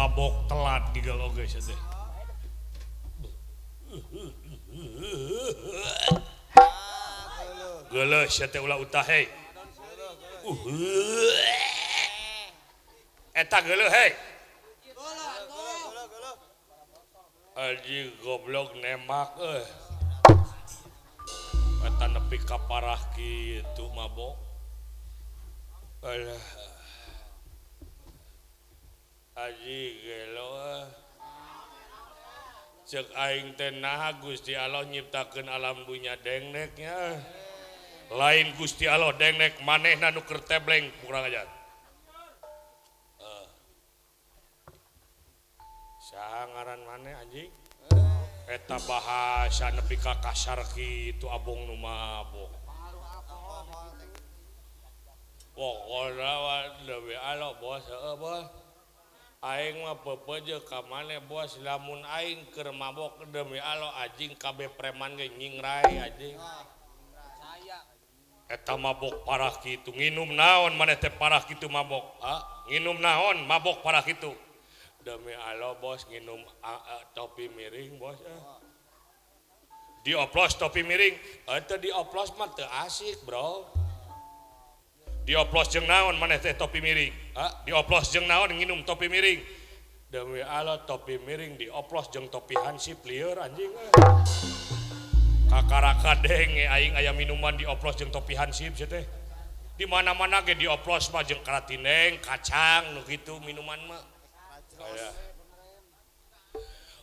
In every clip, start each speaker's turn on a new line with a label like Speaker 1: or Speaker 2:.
Speaker 1: Mabok telat gigel oge sia teh. Geuleuh sia teh ulah utah hei. Eta geuleuh hei. Anjing goblok nembak euy. Eta nepi ka parah kitu mabok. Alah. Anjing gelo euy. Ceuk aing teh naha Gusti Allah nyiptakeun alam dunya dengdek nya. Lain Gusti Allah dengdek manehna nu keur tebleng kurang ajar. Saha ngaran maneh anjing? Eta bahasa nepi ka kasar kitu abong nu mabok. Pokona mah demi Allah bos heueuh bos. Aing mah pepeje ka maneh bos lamun aing keur mabok demi Allah anjing kabeh preman ge nyingrai anjing. Eta mabok parah kitu nginum naon maneh teh parah kitu mabok? Ha? Nginum naon mabok parah kitu? Demi Allah bos nginum topi miring bos. Dioplos topi miring, eta dioplos mah teu asik bro. Dioplos jeung naon maneh teh topi miring? Ha? Dioplos jeung naon nginum topi miring? Demi Allah topi miring dioplos jeung topi hansip lieur anjing. Kakaraka denge aing aya minuman dioplos jeung topi hansip sia teh. Di mana-mana ge dioplos mah jeung karatineng, kacang nu kitu minuman mah. Aya.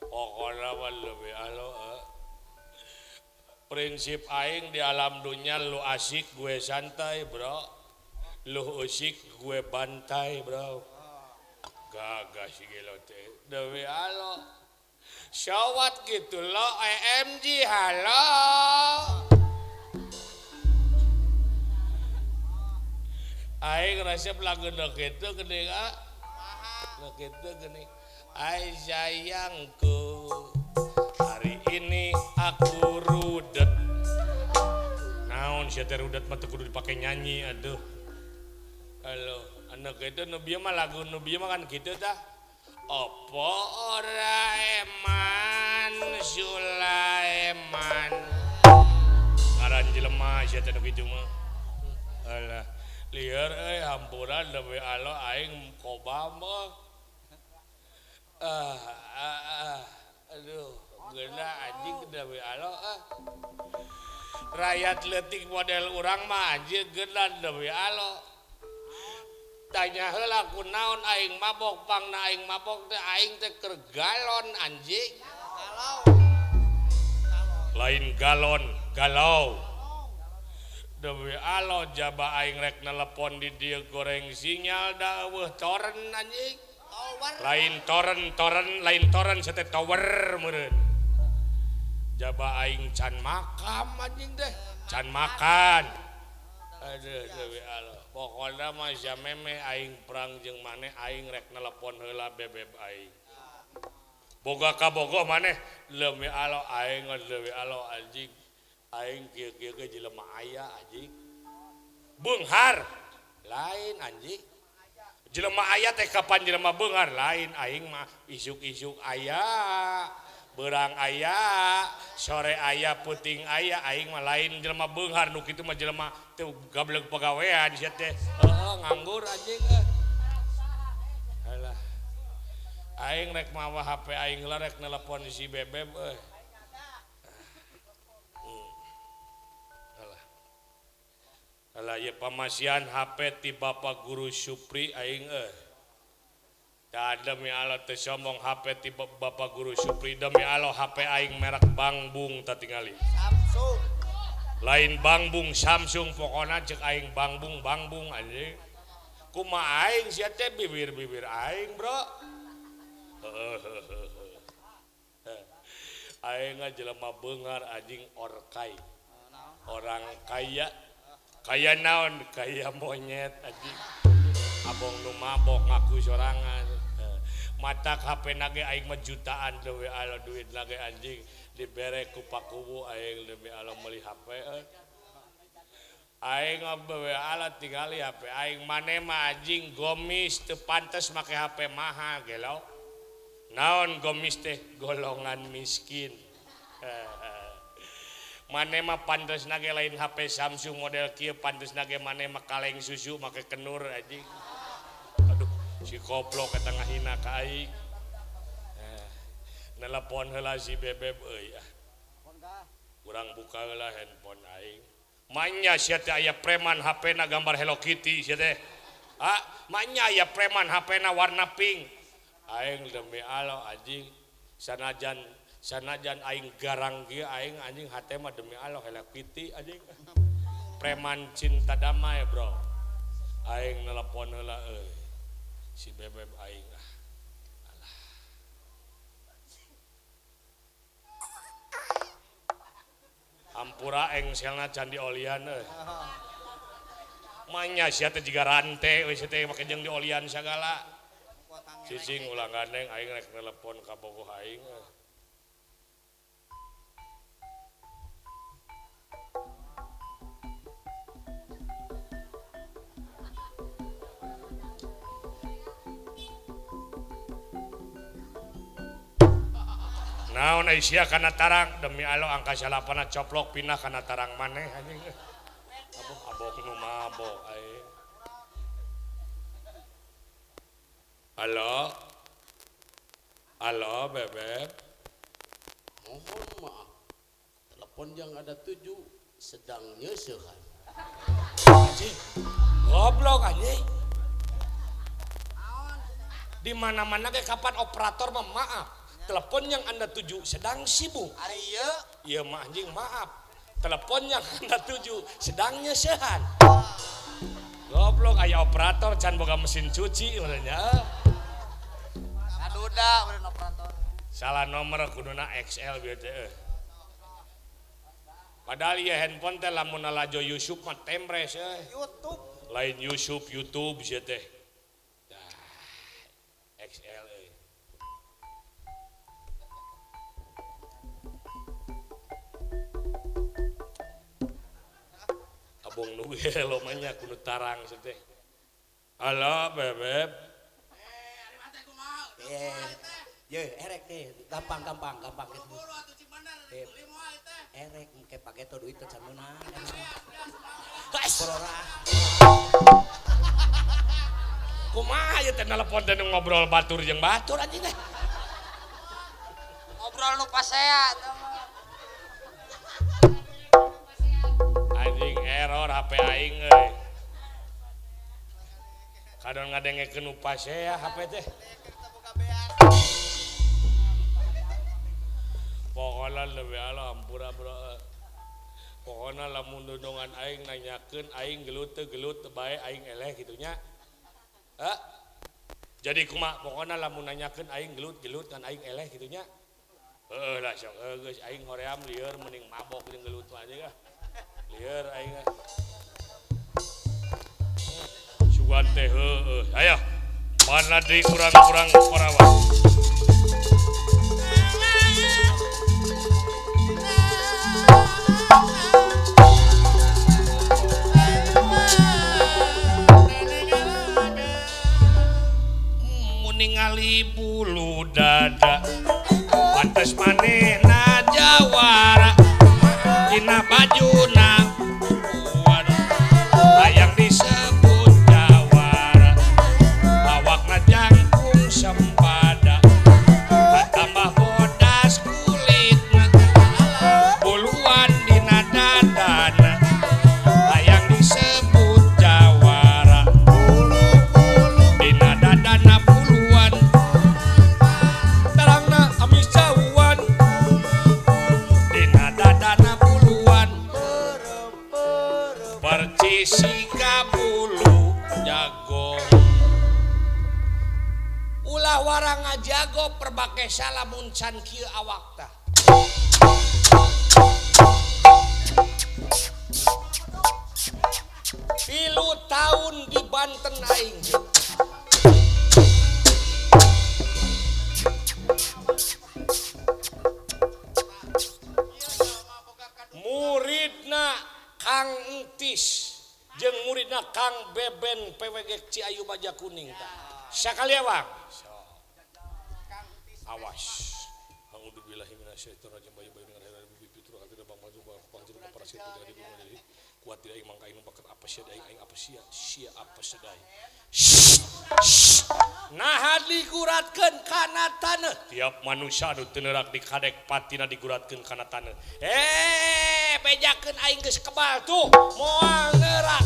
Speaker 1: Pokona mah demi Allah. Prinsip aing di alam dunya lu asik gue santai bro. Lu usik gue bantai bro. Gagah si gelo teh. Demi Allah. Syawat gitu lo EMG halo. Aing resep lagu nu kitu geuning ah. Nu kitu geuning. Ai sayangku hari ini aku rudet. Naon sia teh rudet mah teu kudu dipake nyanyi aduh. Halo, anu kitu nu bieu mah lagu nu bieu mah kan kitu tah. Apa ora eman Sulaiman. Ngaran jelema sia teh nu kitu mah. Alah, lieur euy hampura demi Allah aing kobam mah. Aduh, geuna anjing demi Allah ah. Rakyat leutik model urang mah anjing geuna demi Allah. Tanya heula ku naon aing mabok pangna aing mabok teh aing teh keur galon anjing. Lain galon, galau. Demi Allah jaba aing rek nelepon di dieu goreng sinyal da eueuh toren anjing. Lain toren, toren, lain toren sia teh tower meureun. Jaba aing can makam anjing teh, can makan. Aduh demi Allah. Pokona mah sia meme aing perang jeung maneh aing rek nelepon heula bebeb aing. Boga kabogoh maneh demi Allah aing demi Allah anjing. Aing kieu-kieu ge jelema aya anjing. Beunghar lain anjing. Jelema aya teh kapan jelema beunghar lain aing mah isuk-isuk aya. Beurang aya, sore aya, peuting aya, aing mah lain jelema beunghar nu kitu mah jelema teu gableg pagawean sia teh. Heueuh nganggur anjing euy. Alah. Aing rek mawa HP aing heula rek nelepon si Bebeb euy. Alah. Alah ieu pamasihan HP ti Bapak Guru Supri aing euy. Da demi Allah teu sombong HP ti Bapak Guru Supri demi Allah HP aing merek Bangbung tatingali.
Speaker 2: Samsung.
Speaker 1: Lain Bangbung Samsung pokona ceuk aing Bangbung Bangbung anjing. Kumaha aing sia teh bibir-bibir aing bro. Aing jelema beunghar anjing orkai. Orang kaya. Kaya naon? Kaya monyet anjing. Abong nu mabok ngaku sorangan. Matak HP nage aing mah jutaan demi Allah duit nage anjing dibere ku pakuwu aing demi Allah meuli HP euy. Aing demi Allah tingali HP aing maneh mah anjing gomis teu pantes make HP mahal gelo. Naon gomis teh golongan miskin. Mane mah pantes nage lain HP Samsung model kieu, pantes nage mane mah kaleng susu make kenur anjing. Aduh, si koplok eta ngahina ka aing. Nelepon heula si Bebeb euy ah. Urang buka heula handphone aing. Manya sia teh aya preman HP-na gambar Hello Kitty sia teh. Ah, manya aya preman HP-na warna pink. Aing demi Allah anjing, sanajan sanajan aing garang kieu aing anjing hate mah demi Allah Hello Kitty anjing. Preman cinta damai, bro. Aing nelepon heula euy. Si Bebeb aing ah. Alah. Ampura engselna can diolian euy. Manya sia teh jiga rante we sia teh make jeung diolian sagala. Cicing ulah gandeng aing rek nelepon ka bogoh aing euy. Naon ai sia kana tarang demi Allah angka salapana coplok pindah kana tarang maneh anjing. Abok abok nu mabok aing. Halo. Halo Bebeb.
Speaker 2: Mohon maaf. Telepon yang ada tujuh sedang nyeusehan.
Speaker 1: Anjing. Goblok anjing. Di mana-mana ge kapan operator mah maaf. Telepon yang Anda tuju sedang sibuk.
Speaker 3: Ari ieu?
Speaker 1: Ieu mah anjing maaf. Telepon yang Anda tuju sedang nyeusehan. Goblok aya operator can boga mesin cuci urangnya.
Speaker 3: Aduda urang operator.
Speaker 1: Salah nomor kuduna XL bieu teh euy. Padahal ieu handphone teh lamun lalajo Yusuf mah temres euy.
Speaker 3: YouTube.
Speaker 1: Lain Yusuf YouTube sia teh. Dah XL euy. Abong nu gelo mah nya kudu tarang sia teh. Halo Bebeb.
Speaker 4: Ye, erek teh, gampang gampang gampang gitu. Erek engke pake to duit teh can meunang. Borora.
Speaker 1: Kumaha ieu teh nelepon teh ngobrol batur jeung batur anjing teh.
Speaker 3: Ngobrol nu pasea teh mah.
Speaker 1: Anjing error HP aing euy. Kadon ngadengekeun nu pasea HP teh. Pokona lebih Allah ampura bro. Pokona lamun dondongan aing nanyakeun aing gelut teu gelut teu bae aing eleh kitu nya. Heh. Jadi kumaha pokona lamun nanyakeun aing gelut-gelut kan aing eleh kitu nya. Heuh lah sok geus aing hoream lieur mending mabok jeung gelut mah anjing ah. Lieur aing ah. Sugan teh heueuh. Ayo. Mana deui urang-urang Korawa. Ningali bulu dada pantes manehna jawara dina bajuna puan hayang disebut jawara awakna jangkung sempada tambah bodas kulitna buluan dina dadana hayang disebut jawara dina dadana buluan tarangna amis jauhan dina dadana buluan percis siga bulu jago ulah warang ngajago perbakesa lamun can kieu awak tah. Tilu tahun di Banten aing. Muridna Kang Entis jeung muridna Kang Beben PWG Ciayu Baja Kuning tah. Sakaliewang. Awas. A'udzubillahi minasyaitonirrajim. Bayu bayu dengan heran bibi pitur tidak bang maju bang bang para situ jadi jadi kuat tidak aing mangka aing numpakeun apa sia aing aing apa sia sia apa sedai. Nah diguratkeun kana taneuh. Tiap manusia anu teu neurak dikadek patina diguratkeun kana taneuh. Bejakeun aing geus kebal tuh moal neurak.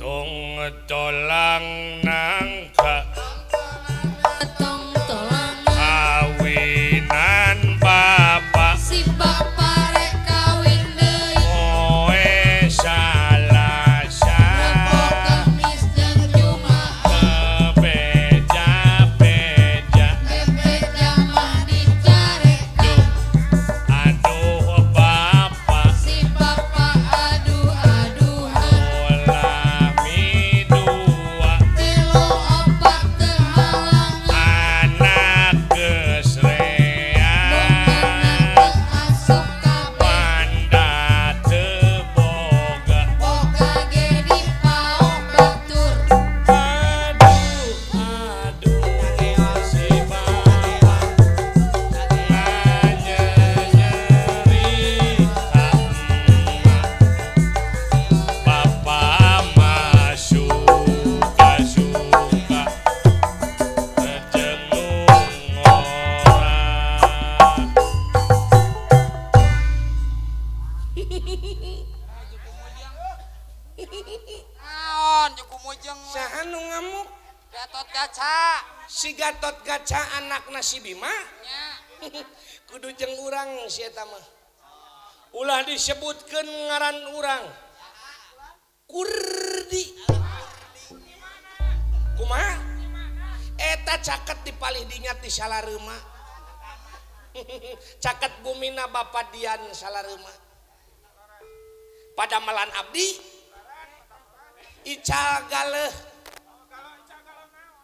Speaker 1: Tong tolang nangka
Speaker 5: tong tolang
Speaker 1: kawinan bapak
Speaker 5: si bapak rek kawin deui
Speaker 1: moe salasa
Speaker 5: Rebo Kamis jeung Jumaah
Speaker 1: beja-beja
Speaker 5: bebeja mah dicarekan
Speaker 1: aduh bapak
Speaker 5: si bapak aduh-aduhan
Speaker 1: ulah midua
Speaker 5: tilu opat teu halangan
Speaker 1: anak geus
Speaker 5: mungkana
Speaker 1: rea
Speaker 5: teu asup kabeh
Speaker 1: panda teu boga
Speaker 5: boga ge dipaok batur
Speaker 1: aduh aduh si bapak nganyeri ka emak bapak mah suka-suka jeung nu ngora.
Speaker 3: Naon jeung kumujeng mah.
Speaker 1: Saha nu ngamuk?
Speaker 3: Gatot Kaca.
Speaker 1: Si Gatot Kaca anakna si Bima.
Speaker 3: Nya.
Speaker 1: Kudu jeung urang si eta mah. Ulah disebutkeun ngaran urang. Kurdi. Kumaha? Eta caket di palih dinya ti Salarema. Caket bumina Bapak Dian Salarema. Padamelan abdi ical galeuh.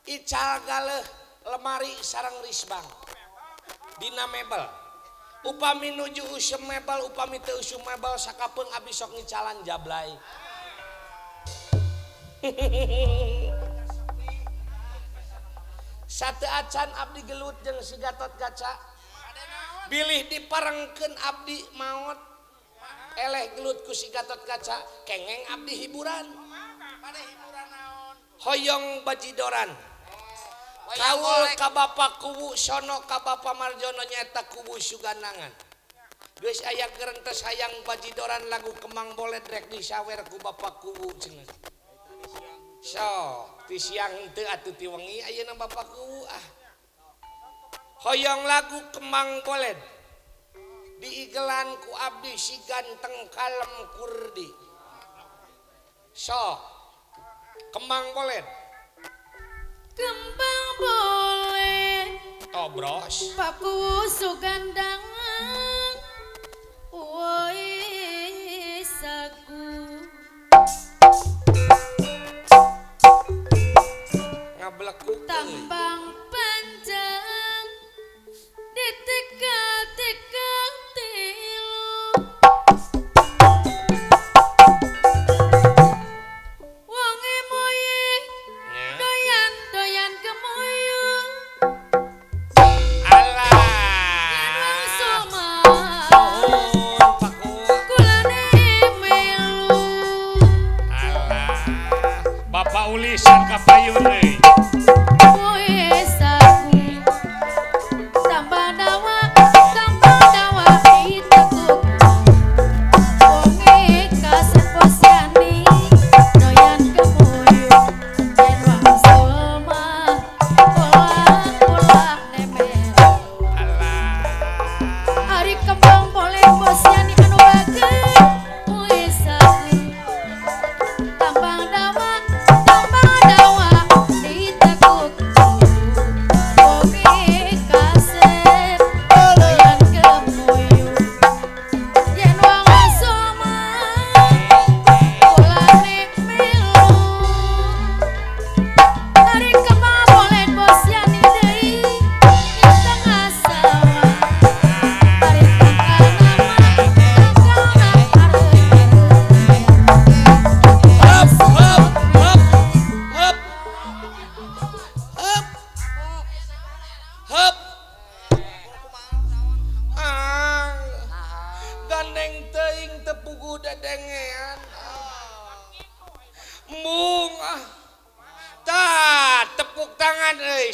Speaker 1: Ical galeuh lemari sareng risbang. Dina mebel. Upami nuju usum mebel, upami teu usum mebel sakapeung abdi sok ngicalan jablay. Sate acan abdi gelut jeung si Gatot Kaca. Bilih diparengkeun abdi maot. Eleh gelut ku si Gatot Kaca, kengeng abdi hiburan. Hoyong bajidoran. Kaul ka Bapak Kuwu sono ka Bapak Marjono nyaeta Kuwu Suganangan. Geus aya gerentes hayang bajidoran lagu Kemang Boled rek disawer ku Bapak Kuwu cenah. Sok ti siang teu atuh ti wengi ayeuna Bapak Kuwu ah. Hoyong lagu Kemang Boled diigelan ku abdi si ganteng kalem Kurdi. Sok Kemang Boled.
Speaker 5: Kembang boleh
Speaker 1: Tobros.
Speaker 5: Paku Sugandangan woi sagu
Speaker 1: Ngablekuk euy.
Speaker 5: tambang panjang ditekal-tekal tilu wonge moye
Speaker 1: Nya.
Speaker 5: doyan doyan gemuyung
Speaker 1: Alah.
Speaker 5: yen wong sumah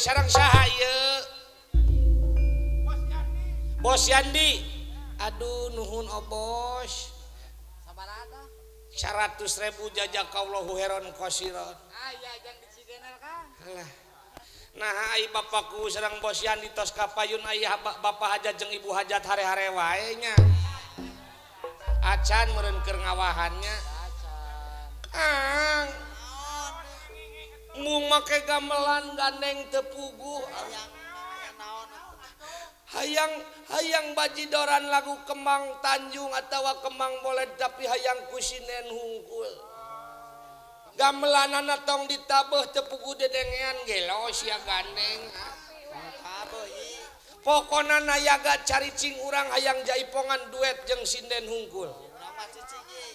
Speaker 1: Sareng saha ieu? Bos Yandi. Aduh nuhun obos. 100.000 jazakallahu khairan kasiran.
Speaker 3: Aya jang dicidenal Kang.
Speaker 1: Alah. Nah ai bapakku sareng Bos Yandi tos kapayun ai bapak hajat jeung ibu hajat hare-hare wae nya. Acan meureun keur ngawahannya. Acan. Mung make gamelan gandeng teu puguh. Hayang hayang bajidoran lagu Kembang Tanjung atawa Kembang Boled tapi hayang kusinen hungkul. Gamelanana tong ditabeuh teu puguh dedengean gelo sia gandeng. Pokona nayaga caricing urang hayang jaipongan duet jeung sinden hungkul.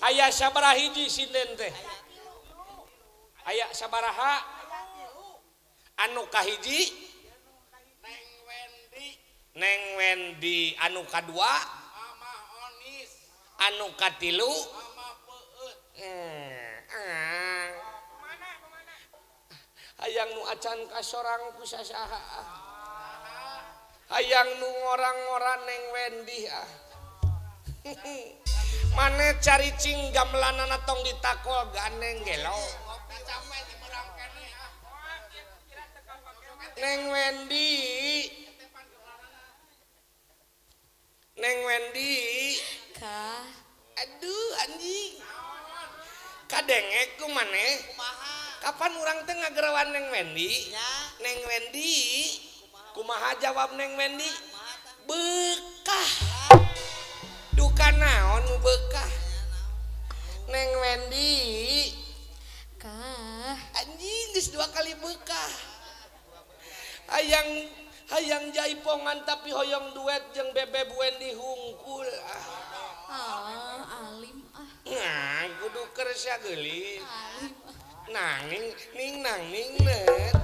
Speaker 1: Aya sabaraha hiji sinden teh? Aya sabaraha? Anu kahiji Neng Wendy, anu kadua
Speaker 2: Mama Onis,
Speaker 1: anu katilu
Speaker 2: Mama Peut.
Speaker 1: Hayang nu acan kasorang ku sasaha. Hayang nu ngorang-ngoran Neng Wendy ah. Mane caricing gamelanana tong ditakol gandeng gelo. Neng Wendy. Neng Wendy.
Speaker 5: Kah.
Speaker 1: Aduh anjing. Kadengek ku maneh. Kapan urang teh ngagerawan Neng Wendy? Neng Wendy. Kumaha jawab Neng Wendy? Bekah. Duka naon nu bekah? Neng Wendy.
Speaker 5: Kah.
Speaker 1: Anjing geus 2 kali bekah. Hayang hayang jaipongan tapi hoyong duet jeung Bebeb Wendy hungkul.
Speaker 5: Ah, alim ah.
Speaker 1: Nah, kudu kersa geulis.
Speaker 5: Alim ah.
Speaker 1: Nang ning ning nang ning net.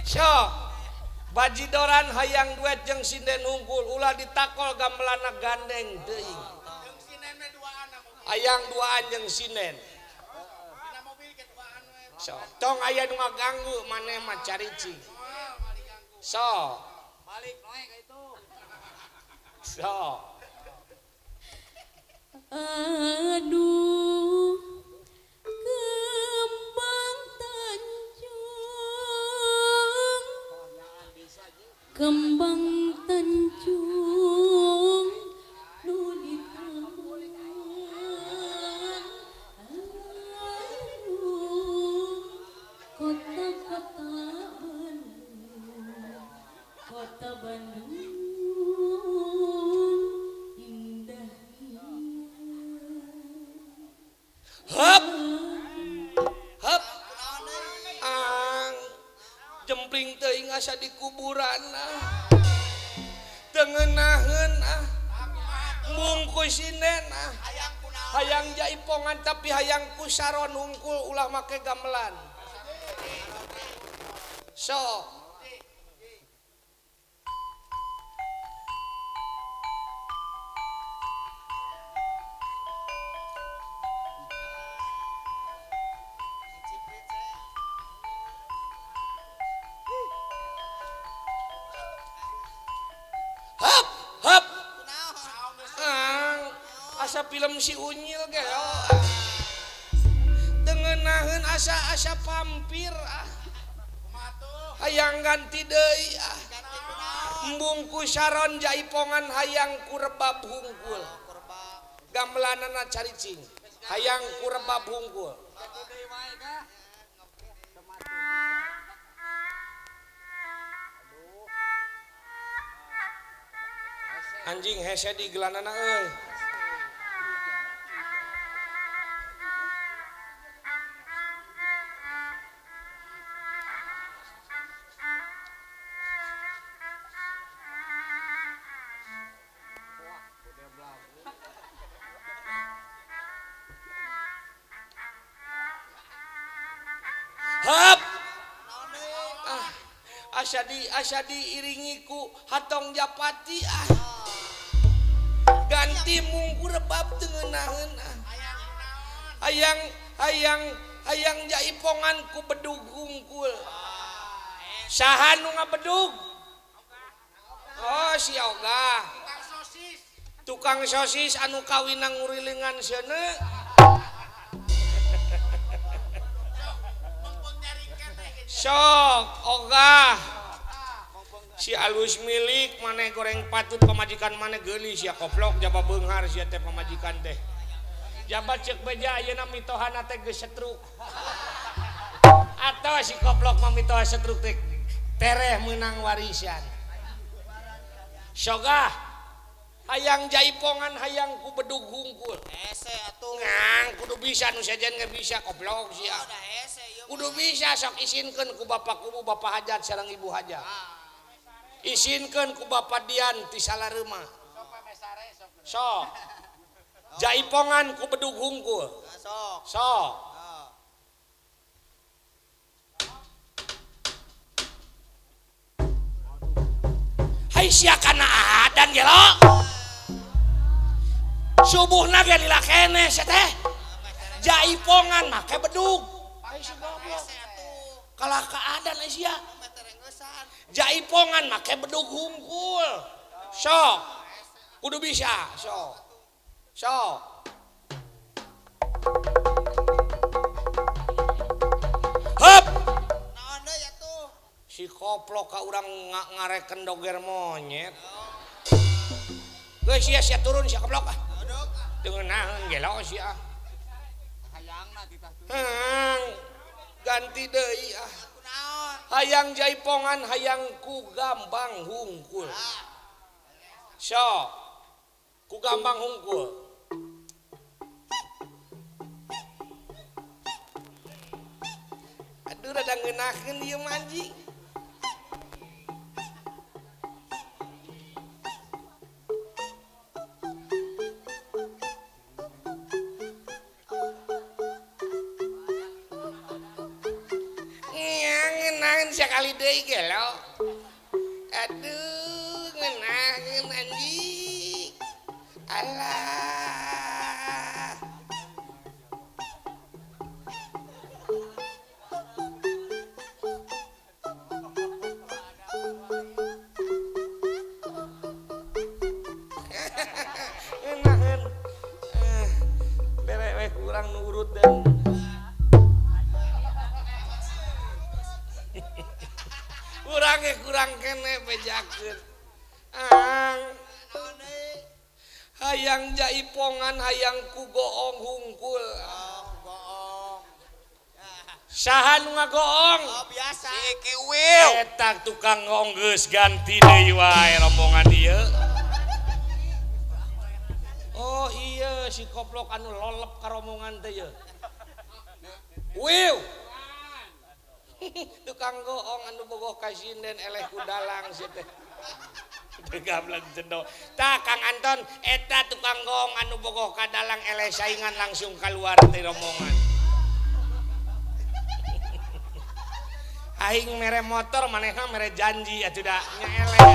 Speaker 1: Sok, bajidoran hayang duet jeung sinden hungkul ulah ditakol gamelana gandeng teuing.
Speaker 2: Jeung sinden we duaan.
Speaker 1: Hayang duaan jeung sinden. So, tong aya nu ngaganggu maneh mah caricing. So,
Speaker 3: balik noe ka itu.
Speaker 1: So.
Speaker 5: Aduh, Kembang Tanjung, Kembang Tanjung, nu di taman. Aduh, kota-kota Bandung, kota Bandung indahnya.
Speaker 1: Hep, hep, ang, jempling teuing asa di kuburan ah, teu ngeunaheun ah, bungkus sinden ah, hayang jaipongan tapi hayang ku saron hungkul ulah make gamelan. So, hap hap, ang, asa film si Unyil ge teu ngeunaheun asa-asa vampir ah. Hayang ganti deui ah. Embung ku saron jaipongan hayang ku rebab hungkul. Gamelanana caricing hayang ku rebab hungkul. Anjing hese di gelanana euy. Hap. Ah, asa diiringi ku Hatong Japati ah. Ganti mungku rebab teu ngeunaheun ah. Hayang hayang Hayang jaipongan ku bedug hungkul. Saha nu ngabedug? Oh si Ogah. Tukang sosis anu kawinang ngurilingan seuneu. Sok Ogah. Si alus milik maneh goreng patut pamajikan maneh geulis sia koplok jaba beunghar sia teh pamajikan teh. Jaba ceuk beja ayeuna mitohana teh geus setruk. Atau si koplok mah mitoha setruk teh tereh meunang warisan. Sogah hayang jaipongan hayang ku bedug hungkul.
Speaker 3: Hese atuh.
Speaker 1: Ngang kudu bisa nu sejen ge bisa koplok sia. Kudu bisa sok isinkeun ku bapak kubu bapak hajat sareng ibu hajat. Isinkeun ku bapak Dian ti salareuman. Sok. Jaipongan ku bedug hungkul.
Speaker 3: Sok.
Speaker 1: Sok. Hai sia kana adan gelo. Subuhna ge lila keneh sia teh. Jaipongan make bedug. Ai si goblok. Kalah ka adan ai sia. Jaipongan make bedug hungkul. Sok. Kudu bisa, sok. Sok. Hup.
Speaker 3: Naon deui atuh?
Speaker 1: Si koplok ka urang ngareken doger monyet. Geus sia sia turun sia koplok ah. Teu ngeunaheun gelo sia.
Speaker 3: Hayangna titah tuh.
Speaker 1: Hang. Ganti deui ah. Hayang jaipongan hayang ku gambang hungkul. Sok. Ku gambang hungkul. Aduh rada ngeunaheun ieu mah anjing. Ngeunaheun sakali deui gelo. Aduh ngeunaheun anjing. Alah. Ngeunaheun. Bere we kurang nu urut dan. Urang ge kurang keneh bejakeun. Ang. Hayang jaipongan hayang ku goong hungkul.
Speaker 3: Oh, goong.
Speaker 1: Saha nu ngagoong?
Speaker 3: Oh, biasa. Si Kiwil.
Speaker 1: Eta tukang goong geus ganti deui wae rombongan ieu. Oh iya si koplok anu lolep ka rombongan teh ieu. Wiw. Tukang goong anu bogoh ka sinden eleh ku dalang sia teh. Gablek jendo. Tah Kang Anton eta tukang goong anu bogoh ka dalang eleh saingan langsung keluar ti rombongan. Aing mere motor manehna mere janji atuh da nya eleh.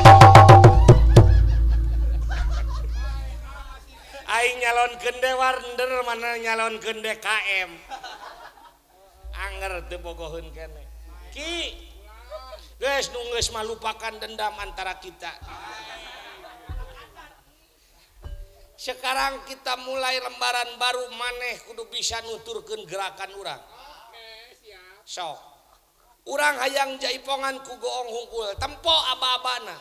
Speaker 1: Aing nyalonkeun deui warnder mana nyalonkeun DKM. Anger teu bogoheun keneh. Ki geus nu geus mah lupakan dendam antara kita. Sekarang kita mulai lembaran baru maneh kudu bisa nuturkeun gerakan urang. Sok. Urang hayang jaipongan ku goong hungkul, tempo aba-abana.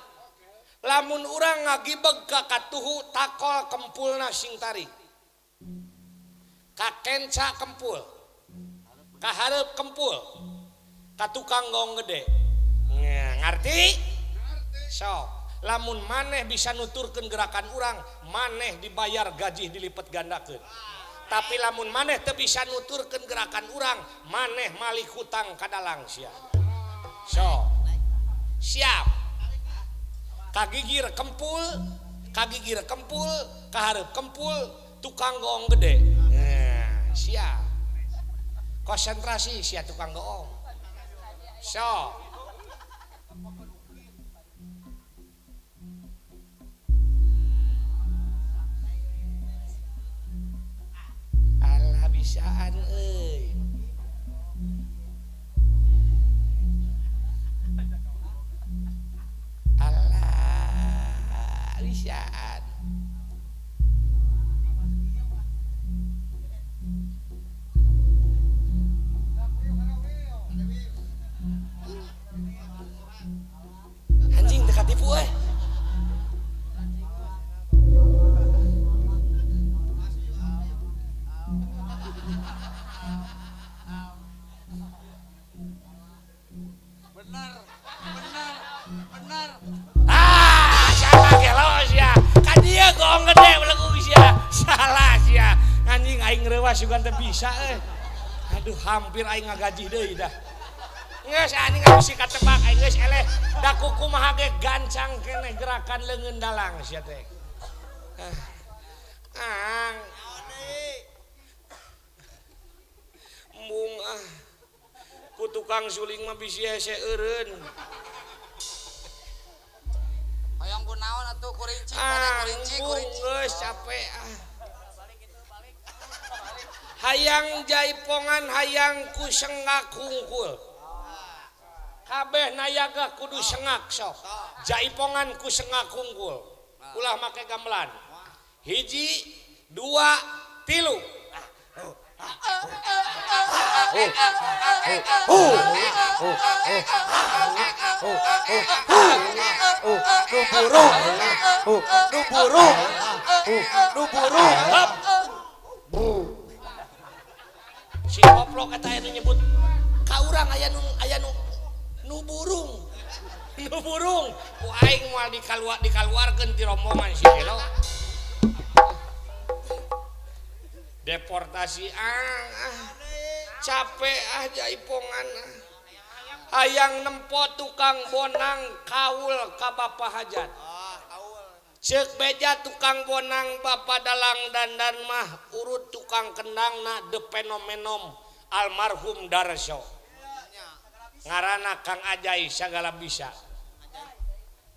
Speaker 1: Lamun urang ngagibeg ka katuhu takol kempulna sing tarik. Ka kenca kempul. Ka hareup kempul. Ka tukang goong gede. Ngarti? Sok. Lamun maneh bisa nuturkeun gerakan urang, maneh dibayar gaji dilipet gandakeun. Tapi lamun maneh teu bisa nuturkeun gerakan urang, maneh malik hutang ka dalang sia. So. Siap. Kagigir kempul, kahareup kempul, tukang goong gede. Nah, siap. Konsentrasi sia tukang goong. So. Alah bisaan euy. Bisaan. Anjing dekat tipu eh.
Speaker 3: Benar, benar, benar.
Speaker 1: Ah, salah gelo sia. Ka dieu goong gede belegu sia. Salah sia. Anjing aing reuwas sugan teu bisa euy. Aduh, hampir aing ngagaji deui dah. Geus anjing bisi katebak aing geus eleh. Da kumaha ge gancang keneh gerakan leungeun dalang sia teh. Ang. Embung ah. Ku tukang suling mah bisi hese eureun.
Speaker 3: Hoyong kunaon atuh kurinci pada kurinci kurinci.
Speaker 1: Geus capek ah. Hayang jaipongan hayang ku sengak hungkul. Kabeh nayaga kudu sengak sok. Jaipongan ku sengak hungkul. Ulah make gamelan. 1, 2, 3. Si koplok eta aya nu nyebut ka urang aya nu burung. Nu burung ku aing moal dikaluarkeun ti rombongan si gelo. Deportasi capek ah jaipongan. Hayang nempo tukang bonang kaul ka bapa hajat. Ceuk beja tukang bonang bapa dalang dandan mah urut tukang kendangna de fenomenom almarhum Darso. Ngaranna Kang Ajai sagala bisa.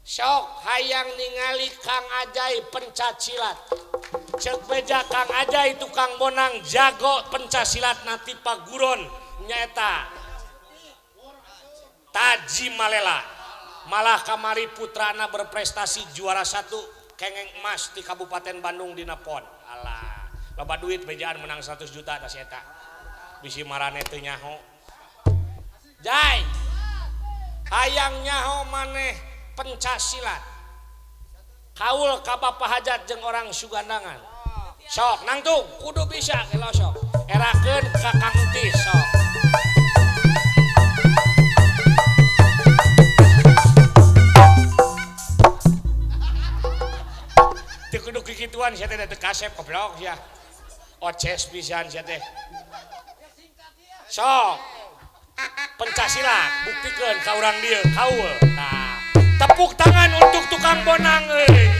Speaker 1: Sok hayang ningali Kang Ajai pencat silat. Ceuk beja Kang Ajai tukang bonang jago pencat silat na tipaguron nyaeta Taji Malela. Malah kamari putrana berprestasi juara 1 kengeng emas di Kabupaten Bandung dina PON. Alah, loba duit bejaan menang 100 juta tas eta. Bisi marane teu nyaho. Jai. Hayang nyaho maneh pencak silat. Kaul ka bapa hajat jeung orang Sugandangan. Sok nangtung kudu bisa gelo sok. Erakeun ka Kang Entis sok. Teu kudu kikituan sia teh teu kasep goblok sia. Oces pisan sia teh. Sok. Pencak silat buktikeun ka urang dieu kaul. Tah. Tepuk tangan untuk tukang bonang euy.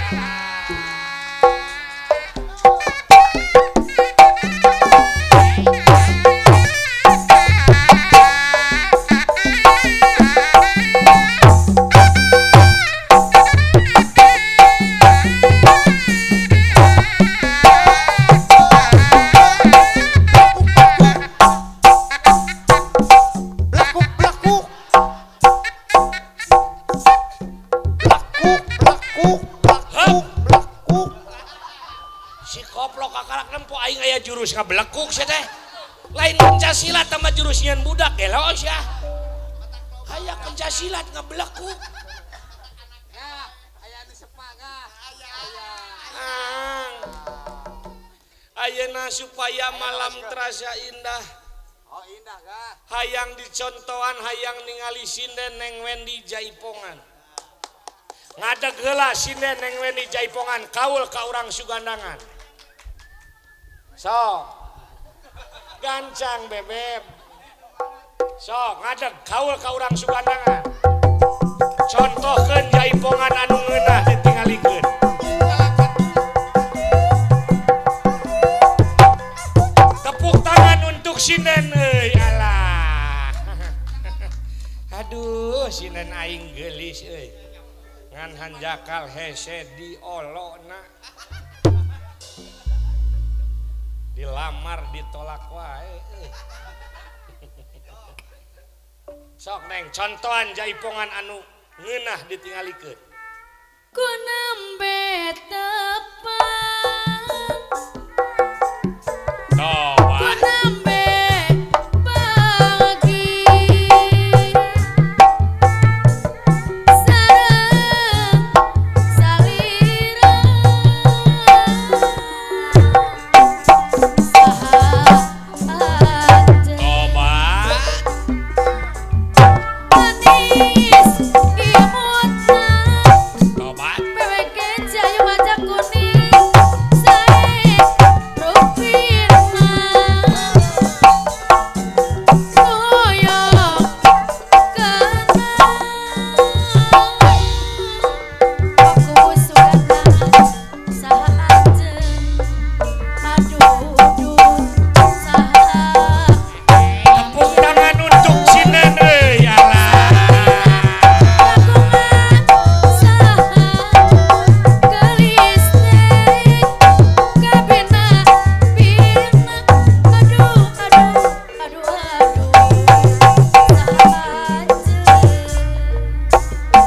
Speaker 1: Jurus ngabelekuk sia teh. Lain pencak silat tambah jurus nyian budak gelo sia. Aya pencak silat ngabelekuk.
Speaker 3: Aya nu sepaga.
Speaker 1: Ayeuna supaya malam terasa indah.
Speaker 3: Oh indah ga.
Speaker 1: Hayang dicontohan hayang ningali sinden Neng Wendy jaipongan. Ngadeg heula sinden Neng Wendy jaipongan kaul ka urang Sugandangan. Sok gancang bebeb. Sok ngadeg kaul ka urang Sugandangan. Contohkeun jaipongan anu ngeunah ditingalikeun. Tepuk tangan untuk sinden euy alah. Aduh sinden aing geulis euy. Ngan hanjakal hese diolona. Dilamar ditolak wae. Sok neng contohan jaipongan anu ngeunah ditingalikeun.
Speaker 5: Ku nembe tepang ku nembe pagi sareng salira saha anjeun manis imutna peweke jayu maca kuning sae rupina koyo kenang aku sugana saha anjeun aduh duh saha.
Speaker 1: Tepuk tangan untuk Sinen euy alah.
Speaker 5: Kagungan saha gelis teh kabina bina aduh aduh aduh aduh saha anjeun.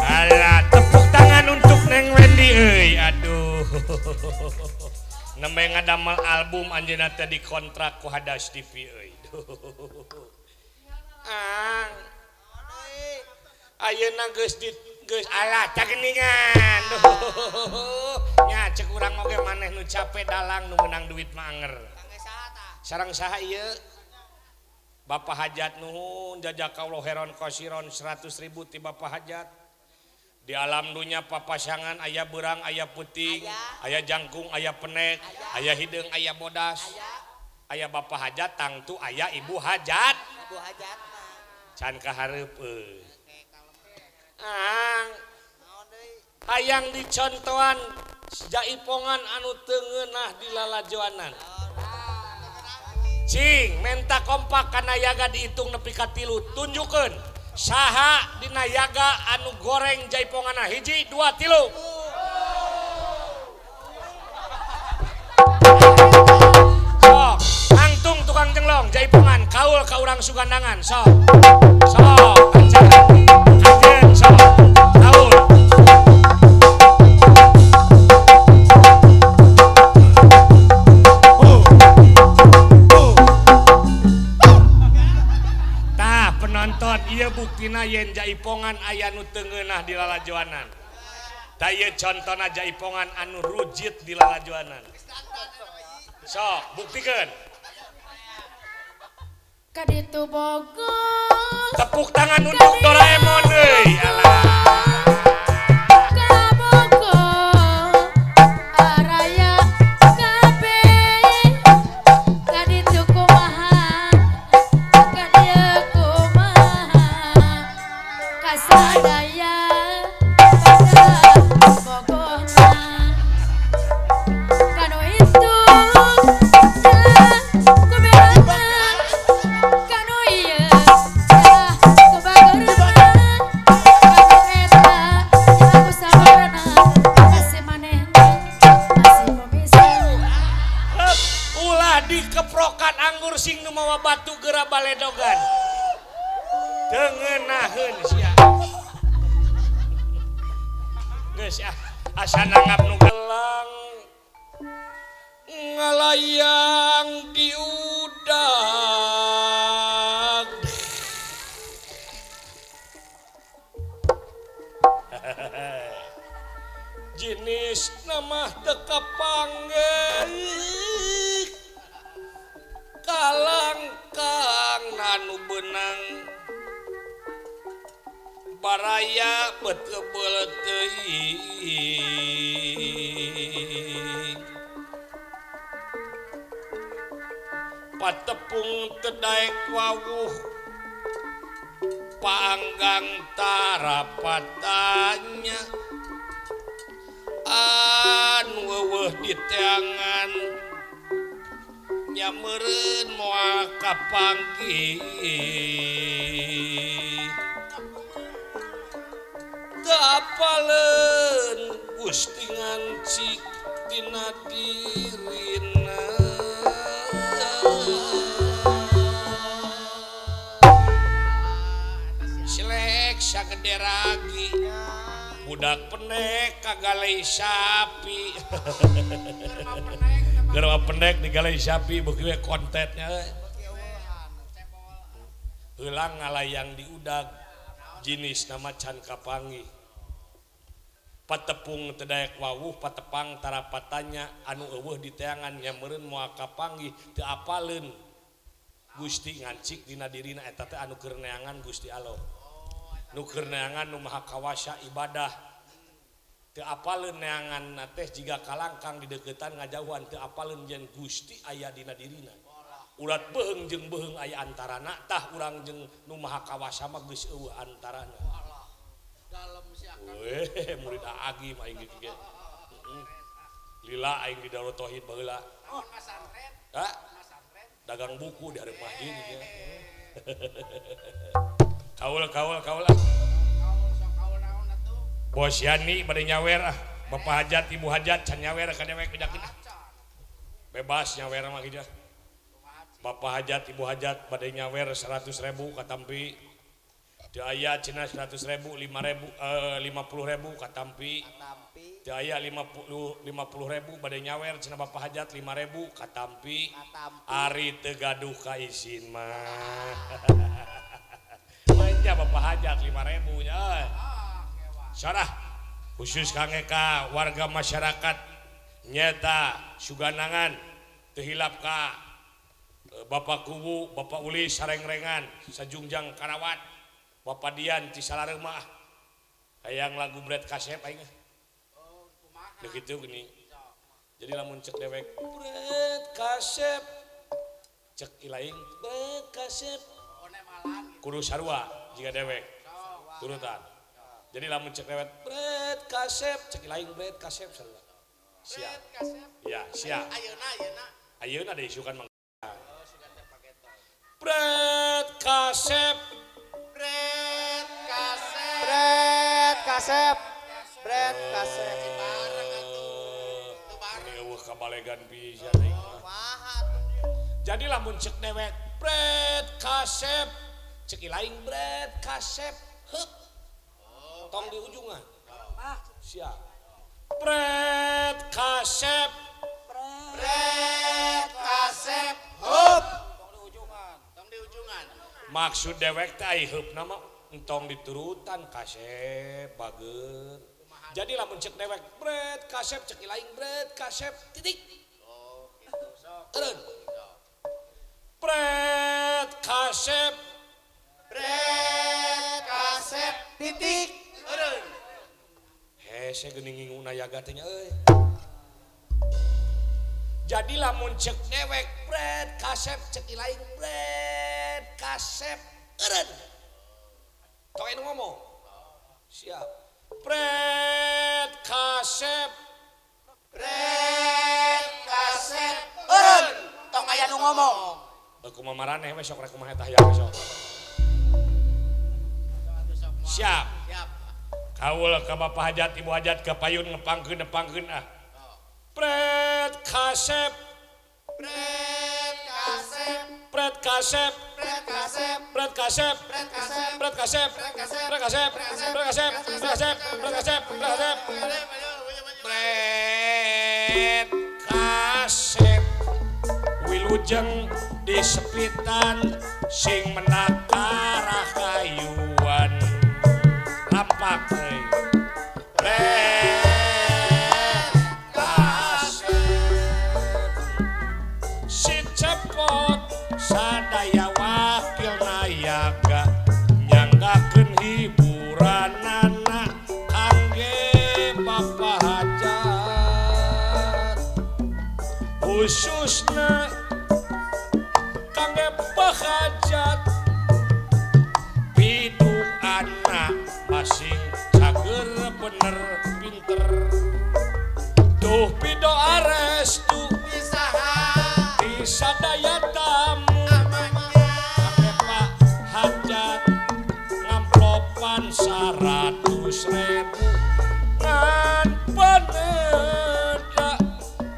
Speaker 1: Alah, tepuk tangan untuk Neng Wendy euy. Aduh. Nembe ngadamel album anjeunna teh dikontrak ku Hadas TV euy. Ang. Ayeuna geus di geus alah cageningan. Nya cek urang oge maneh nu capek dalang nu meunang duit mah anger. Sareng saha ieu? Bapak Hajat nuhun jazakallahu khairan kasiron 100.000 ti Bapak Hajat. Di alam dunya papasangan aya beurang, aya peuting, aya jangkung, aya penek, aya hideung, aya bodas. Aya Bapak Hajat tangtu aya Ibu Hajat.
Speaker 3: Ibu Hajat
Speaker 1: Can kahareup euy. Ang hayang dicontohan jaipongan anu teu ngeunah di lalajoanan. Cing menta kompak kana yaga dihitung nepi ka 3 tunjukkeun saha dina yaga anu goreng jaiponganna 1 2 3. Sok angtung tukang jenglong jaipongan kaul ka urang Sugandangan sok. Sok kajen sok kaul. Tah penonton ieu buktina yen jaipongan aya nu teu ngeunah di lalajoanan. Tah ieu contona jaipongan anu rujit di lalajoanan. Sok buktikeun.
Speaker 5: Kaditu Bogor.
Speaker 1: Tepuk tangan untuk Doraemon euy. Alah.
Speaker 5: Ka Bogor araya kabeh kaditu kumaha kadieu kumaha kasadaya pada Bogorna kanu itu jelas kubelana kanu ieu dah kubageurna kanu eta aku sabarna masih manehna masih bisa.
Speaker 1: Heup, ulah dikeprokan anggur sing nu mawa batu geura baledogan. Teu ngeunaheun sia. Geus ah, asa nanggap nu gelang ngalayang di udag. Jenis nama teu kapanggih kalangkang anu beunang baraya beuteubeul teuing. Patepung teu daek wawuh panggang tarapatanya anu eueuh di teangan nya meureun moal kapanggih. Teu apaleun Gusti ngancik dina dirina. Selek sagede ragi. Budak pendek kagalei sapi. Germa pendek digalei sapi beuki we kontetnya. Heulang ngalayang di udag jinis nama can kapanggih. Patepung teu daek wawuh patepang tarapatanya anu eueuh di teangan nya meureun moal kapanggih teu apaleun. Gusti ngancik dina dirina eta teh anu keur neangan Gusti Allah. Nu keur neangan nu maha kawasa ibadah. Teu apaleun neangan teh jiga kalangkang di deuketan ngajauhan teu apaleun jeung Gusti aya dina dirina. Urat beuheung jeung beuheung aya antarana tah urang jeung nu maha kawasa mah geus eueuh antarana. Weh, murid Agi mah aing ge. Lila aing di Darut Tauhid baheula. Hah? Dagang buku di hareup masjid ge. Kaul kaul kaul ah. Bos Yani bade nyawer ah. Bapak hajat ibu hajat can nyawer ka dewek bejakeun ah. Bebas nyawer mah kitu. Bapak hajat ibu hajat bade nyawer 100.000 katampi. Teu aya cenah 100.000 5.000 50.000 katampi. Teu aya 50.000 bade nyawer cenah bapak hajat 5.000 katampi. Ari teu gaduh ka isin mah. Manja bapak hajat 5.000 nya euy. Sarah khusus kangge ka warga masyarakat nyeta Suganangan teu hilap ka Bapak Kuwu, Bapak Uli Sarengrengan, Sajungjang Karawat, Bapak Dian Cisalarema. Hayang lagu Bret Kasep aing. Deuk kitu gini. Jadi lamun cek dewek Bret Kasep cek ilaing Bret Kasep kudu sarua jiga dewek turutan. Jadi lamun cek dewek Bret Kasep cek ilaing Bret Kasep sarua. Siap. Ya, siap.
Speaker 2: Ayeuna ayeuna.
Speaker 1: Ayeuna diisukan mang. Bret Kasep
Speaker 2: Bret Kasep
Speaker 3: Bret Kasep Bret Kasep
Speaker 2: bareng atuh. Teu bareng.
Speaker 1: Ini eueuh kabalegan pisan aing mah. Jadi lamun cek dewek Bret Kasep cek ilaing Bret Kasep heup. Tong di ujungan. Siap. Bret Kasep
Speaker 2: Bret Kasep hup. Tong di ujungan.
Speaker 1: Maksud dewek teh ai heupna mah entong diturutan kasep bager. Jadi lamun cek dewek Bret Kasep cek ilaing Bret Kasep titik.
Speaker 2: Oh, gitu sok.
Speaker 1: Eureun. Bret Kasep
Speaker 2: Bret Kasep
Speaker 3: titik.
Speaker 2: Eureun.
Speaker 1: Hese geuning nginguna yaga teh nya euy. Jadi lamun cek dewek Bret Kasep cek ilaing Bret Kasep eureun. Tong anu ngomong. Siap. Bret Kasep
Speaker 2: Bret Kasep
Speaker 3: Eureun. Tong aya nu ngomong.
Speaker 1: Kumaha maraneh we sok rek kumaha eta hayang we sok. Siap.
Speaker 2: Siap.
Speaker 1: Kaul ka bapak hajat ibu hajat ka payun ngepangkeun nepangkeun ah. Bret Kasep
Speaker 2: Bret Kasep
Speaker 1: Bret Kasep
Speaker 2: Bret Kasep
Speaker 1: Bret Kasep
Speaker 2: Bret Kasep
Speaker 1: Bret Kasep
Speaker 2: Bret Kasep
Speaker 1: Bret Kasep Bret Kasep Bret Kasep Bret Kasep Bret Kasep wilujeng di sepitan sing menakara kayuan lampak euy. Bret Kasep si cepot sadaya wakil nayaga nyanggakeun hiburanana kangge bapak hajat khususna kangge bahajat pidu anak masing cager bener pinter duh pidoa restu sadaya tamu kangge Pak Hajat ngamplopan 100.000 ngan paneda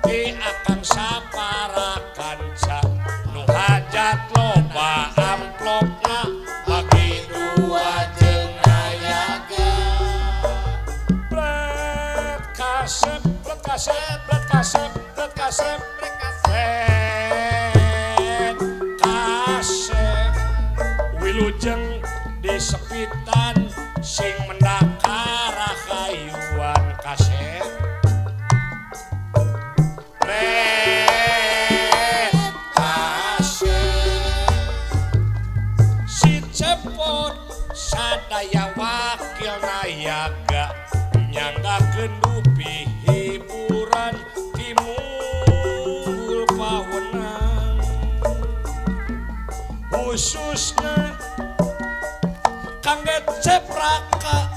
Speaker 1: di akang sapara kanca nu hajat loba amplopna bagi dua jeung ayaga. kasep ret kasep ret kasep wilujeng disepitan sing mendak karakayuan kasep ret kasep si Cepot sadaya wakil nayaga nyanggakeun dupi hiburan timbul pawenang khususna kangge Cepraka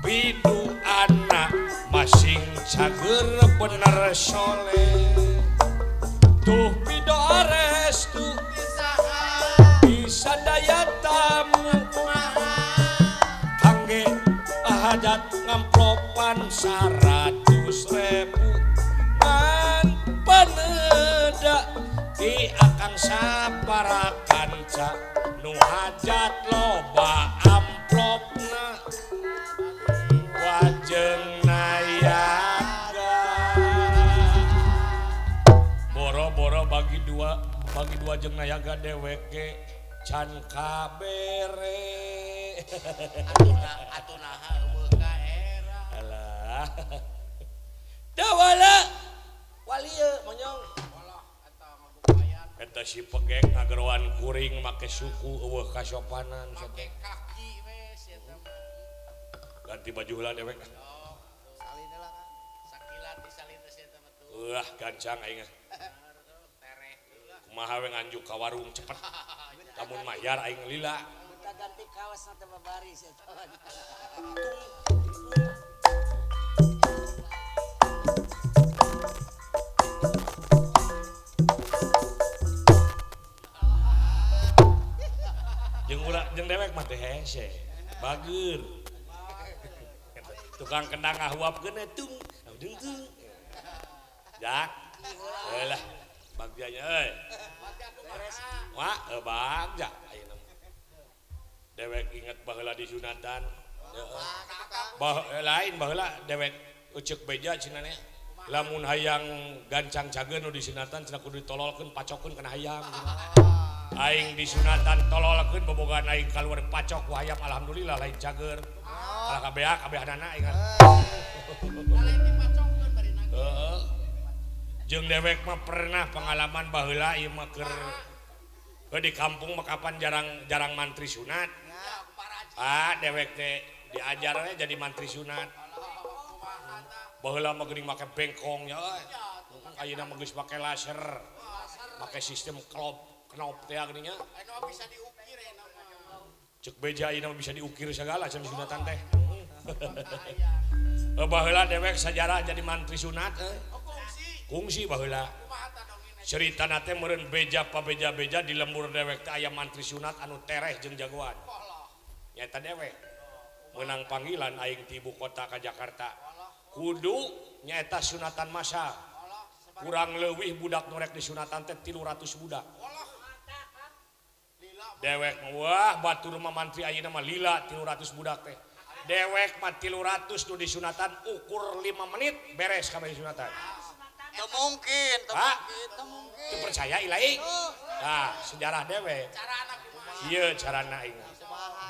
Speaker 1: pidu anak masing cager bener soleh tuh pidoa restu bisa daya tamu kangge hajat ngamplopan 100.000 ngan paneda di akang sapara kanca nu hajat loba amplopna wajeng nayaga boro-boro bagi dua jeung nayaga deweke can kabere
Speaker 3: atuh naha eueuh ka era
Speaker 1: alah dawala walieu monyong eta si pegek ngageroan kuring make suku eueuh kasopanan
Speaker 3: make kaki we sia teh
Speaker 1: ganti baju heula dewek
Speaker 3: oh salin heula kan sakilat disalin teh sia teh mah tuh
Speaker 1: eueuh gancang aing
Speaker 3: tereh
Speaker 1: kumaha we nganjuk ka warung cepet lamun mayar aing lila
Speaker 4: kita ganti kaos na teh baris eta.
Speaker 1: Jeung ulah jeung dewek mah teh hese bager tukang kendang ngahuapkeun tung dengkeung jak heulah bagjanya euy wah bagja ayeuna dewek inget baheula di sunatan bah lain baheula dewek uceuk beja cenah nya lamun hayang gancang cageun nu di sunatan cenah kudu ditololkeun pacokeun kana hayam aing di sunatan tololkeun bobogaan aing kaluar pacok ku hayam alhamdulillah lain cager kalah kabeh kabehanana aing
Speaker 3: lain dipacokkeun bari nangis
Speaker 1: heeh jeung dewek mah pernah pengalaman baheula ieu mah keur di kampung mah kapan jarang mantri sunat ah dewek teh diajarnya jadi mantri sunat baheula mah geuning make bengkong nya euy ayeuna mah geus make laser make sistem knop teh geuning nya
Speaker 3: anu bisa diukir ayeuna mah
Speaker 1: ceuk beja ayeuna mah bisa diukir sagala cenah sunatan teh baheula dewek sajarah jadi mantri sunat euy kungsi baheula cerita nate meureun beja pabeja-beja di lembur dewek teh aya mantri sunat anu tereh jeung jagoan nyaeta dewek meunang panggilan aing ti ibu kota ka Jakarta kudu nyaeta sunatan massal kurang leuwih budak nu rek disunatan teh 300 budak dewek wah batur mah mantri ayeuna mah lila 300 budak teh dewek mah 300 nu disunatan ukur 5 menit beres kabeh disunatan.
Speaker 3: Teu mungkin, teu mungkin, teu mungkin.
Speaker 1: Teu percaya ilahi. Nah, sejarah dewek. Ieu carana aing.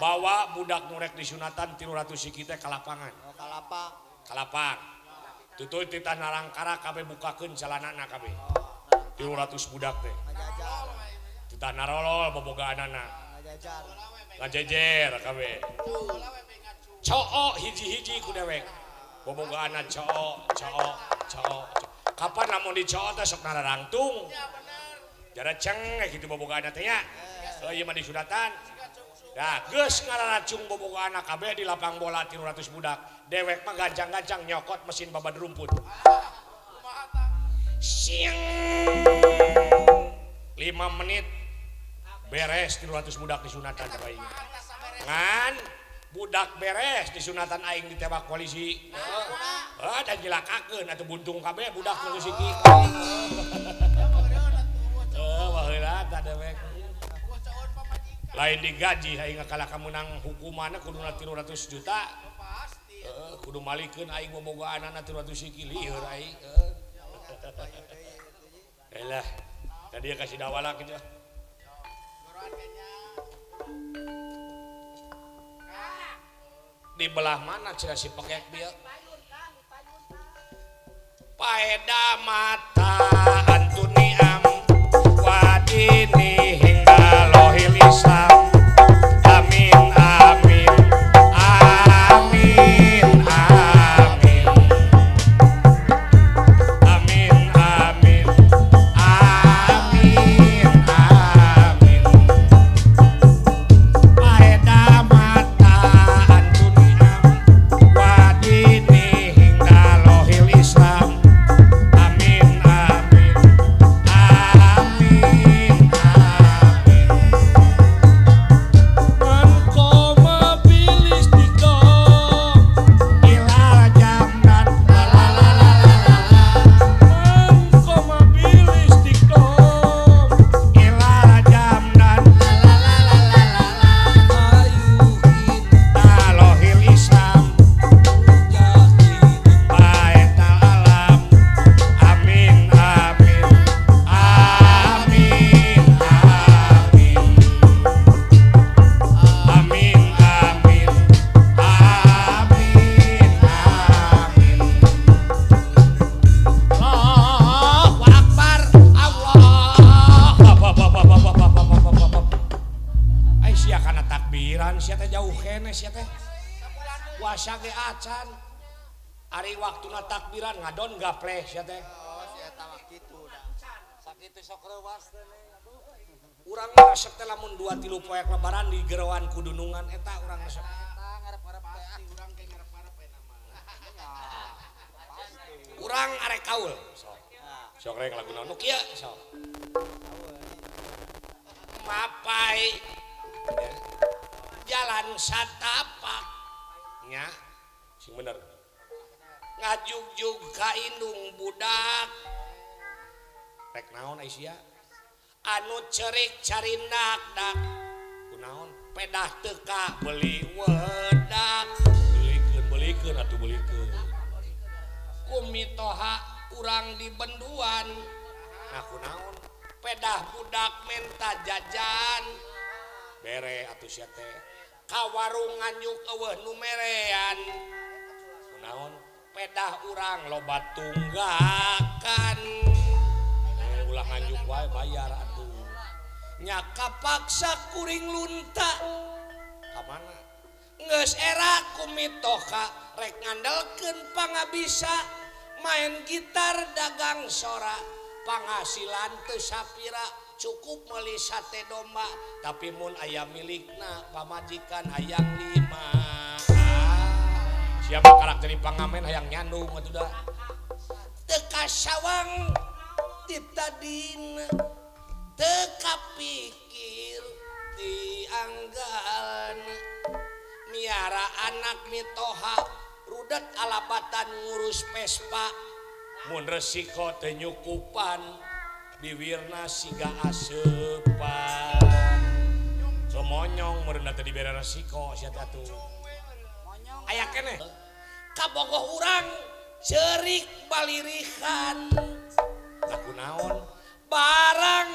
Speaker 1: Bawa budak nu rek disunatan 300 siki teh ka lapangan.
Speaker 2: Oh, ka lapang.
Speaker 1: Ka lapang. Tutuy titah narangkara kabeh bukakeun calanana kabeh. 300 budak teh. Titah narolol bobogaanana.
Speaker 2: Ngajajar.
Speaker 1: Ngajejer kabeh. Coo hiji-hiji ku dewek. Bobogaanna coo, coo, coo. Kapan lamun dicoo teh sok nararangtung. Jara ceng kitu bobogaanna teh nya. Ieu mah disunatan. Nah, geus ngararacung bobogaanna kabeh di lapang bola 300 budak. Dewek mah gancang-gancang nyokot mesin babad rumput. Siang 5 menit beres 300 budak disunatan aing. Ngan budak beres disunatan aing ditewak polisi. Heeh, dan jilakakeun atuh buntung kabeh budak nu siki. Heuh, baheula tah dewek. Lain digaji aing kalah ka meunang hukumanna kuduna 300 juta. Kudu malikeun aing bobogohanana 300 siki lieur aing. Elah, tadi kasih dawala kitu. Di belah mana cenah si pekek dia? Paeda mata antuni am wadini hingga lohil Islam. Amin amin amin amin amin amin amin amin. Paeda mata antuni am wadini hingga lohil Islam. Amin amin amin amin. Man koma bil istiqom ilal jamdan la la la la la la. Man koma bil istiqom ilal jamdan la la la la la la. Ayuhin talohil Islam baetal alam. Amin amin amin amin amin amin amin amin. Allahu akbar Allah. Ai sia kana takbiran sia teh jauh keneh sia teh. Puasa ge acan. Ari waktuna takbiran ngadon gapleh sia teh.
Speaker 3: Oh, si eta mah kitu da.
Speaker 2: Sakitu sok reuwas teh.
Speaker 1: Urang mah resep teh lamun 2 3 poek lebaran di geroan kudunungan eta urang resep.
Speaker 2: Eta ngarep-ngarep teh ah.
Speaker 3: Urang ge ngarep-ngarep we nama.
Speaker 2: Pasti.
Speaker 1: Urang arek kaul. Sok.
Speaker 2: Nah,
Speaker 1: Sok rek lagu naon nu kieu sok. Mapai ya. Jalan satapak nya sing bener. Ngajugjug ka indung budak. Rek naon ai sia? Anu cerik carinak dak. Kunaon? Pedah teu ka beuli wedak. Belikeun belikeun atuh belikeun. Kumitoha urang di benduan. Nah kunaon? Pedah budak menta jajan. Bere atuh sia teh. Ka warung nganjuk eueuh nu merean. Kunaon? Pedah urang loba tunggakan. Ulah nganjuk wae bayar atuh. Nya kapaksa kuring lunta. Ka mana? Geus era kumitoha rek ngandelkeun pangabisa main gitar dagang sora panghasilan teu sapira cukup meuli sate domba tapi mun aya milikna pamajikan hayang 5. Siapa karakter pangamen hayang nyandung atuh da. Teu kasawang ti tadina teu kapikir ti anggan miara anak mitoha rudet alabatan ngurus Vespa mun resiko teu nyukupan biwirna siga aseupan somonyong meureun teh dibere resiko sia teh atuh. Aya keneh kabogoh urang ceurik balirihan. Lah kunaon? Barang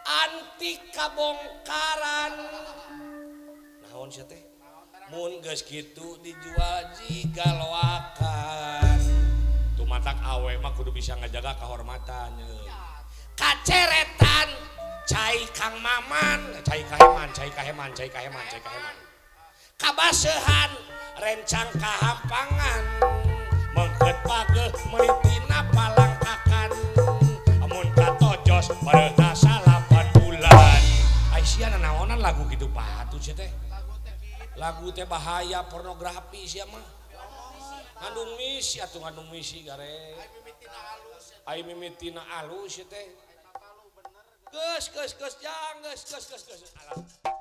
Speaker 1: antik kabongkaran. Naon sia teh? Mun geus kitu dijual jiga loakan. Tumatak awe mah kudu bisa ngajaga kehormatan. Kaceretan cai Kang Maman, cai kaheman, cai kaheman, cai kaheman, cai kaheman. Kabasehan rencang kahampangan. Mengket pageuh meuli tina palangkakan. Amun katojos bareuna 8 bulan. Ai sia nanaonan lagu kitu patut sia teh. Lagu teh bahaya pornografi sia mah. Ngandung misi atuh ngandung misi gare. Ai mimitina alus sia teh. Geus geus geus jang geus geus geus geus. Alah.